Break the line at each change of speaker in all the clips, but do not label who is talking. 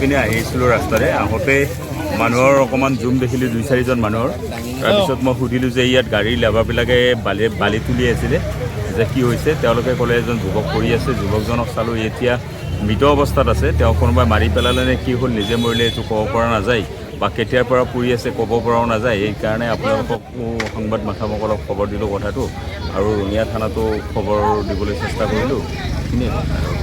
পিনে আহিছিলোঁ ৰাস্তাৰে আহোঁতে মানুহৰ অকণমান জুম দেখিলোঁ, দুই চাৰিজন মানুহৰ। তাৰপিছত মই সুধিলোঁ যে ইয়াত গাড়ীৰ লেবাৰবিলাকে বালি বালি তুলি আছিলে যে কি হৈছে। তেওঁলোকে ক'লে এজন যুৱক পৰি আছে। যুৱকজনক চালোঁ, এতিয়া মৃত অৱস্থাত আছে। তেওঁ কোনোবাই মাৰি পেলালে নে কি হ'ল, নিজে মৰিলে এইটো ক'ব পৰা নাযায়, বা কেতিয়াৰ পৰা পৰি আছে ক'ব পৰাও নাযায়। সেইকাৰণে আপোনালোককো সংবাদ মাধ্যমক অলপ খবৰ দিলোঁ কথাটো, আৰু ৰঙিয়া থানাতো খবৰ দিবলৈ চেষ্টা কৰিলোঁ। এইখিনিয়ে কথা। আৰু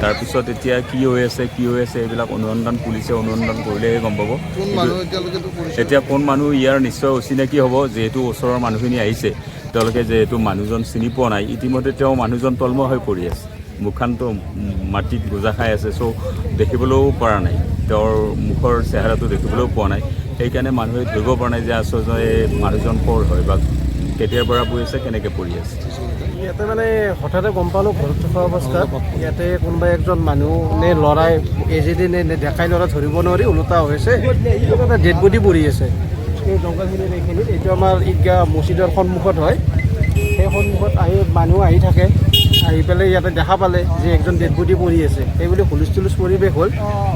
তাৰপিছত এতিয়া কি হৈ আছে কি হৈ আছে এইবিলাক অনুসন্ধান পুলিচে অনুসন্ধান কৰিলেহে গম পাব।
কোন মানুহ এতিয়ালৈকেতো পৰিচয়
এতিয়া কোন মানুহ ইয়াৰ নিশ্চয় অচিনাকি হ'ব, যিহেতু ওচৰৰ মানুহখিনি আহিছে। তেওঁলোকে যিহেতু মানুহজন চিনি পোৱা নাই। ইতিমধ্যে তেওঁ মানুহজন তলমুৱা হৈ পৰি আছে, মুখখানটো মাটিত গোজা খাই আছে। চ' দেখিবলৈও পৰা নাই, তেওঁৰ মুখৰ চেহেৰাটো দেখিবলৈও পোৱা নাই। সেইকাৰণে মানুহে ধৰিব পৰা নাই যে আচলতে এই মানুহজন ক'ৰ হয় বা কেতিয়াৰ পৰা পৰি আছে, কেনেকৈ পৰি আছে।
ইয়াতে মানে হঠাতে গম পালোঁ ঘৰত থকা অৱস্থাত ইয়াতে কোনোবা একজন মানুহ নে ল'ৰাই এজেডি নে নে ডেকাই ল'ৰা ধৰিব নোৱাৰি ওলোটা হৈছে, এটা ডেড বডি পৰি আছে এই জংঘলখিনিত এইখিনিত। এইটো আমাৰ ঈদগাহ মছজিদৰ সন্মুখত হয়। সেই সন্মুখত আহি মানুহ আহি থাকে, আহি পেলাই ইয়াতে দেখা পালে যে একজন ডেড বডি পৰি আছে। সেইবুলি হুলস্থুলুচ পৰিৱেশ হ'ল।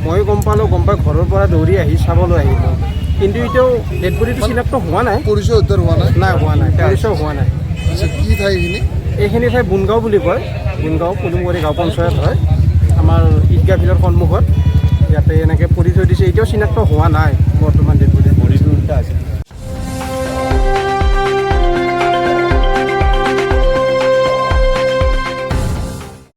ময়ো গম পালোঁ, গম পাই ঘৰৰ পৰা দৌৰি আহি চাবলৈ আহিলোঁ, কিন্তু এতিয়াও ডেড বডিটো চিনাক্ত হোৱা নাই।
পৰিচয় উদ্ধাৰ হোৱা নাই?
নাই, হোৱা নাই, পৰিচয় হোৱা নাই।
আচ্ছা, কি ঠাই এইখিনি?
এইখিনি ঠাই বুনগাঁও বুলি কয়। বুনগাঁও পুলুমুৰি গাঁও পঞ্চায়ত হয়। আমাৰ ঈদগাহ ফিল্ডৰ সন্মুখত ইয়াতে এনেকৈ পৰি থৈ দিছে। এতিয়াও চিনাক্ত হোৱা নাই বৰ্তমান ডেড বডি।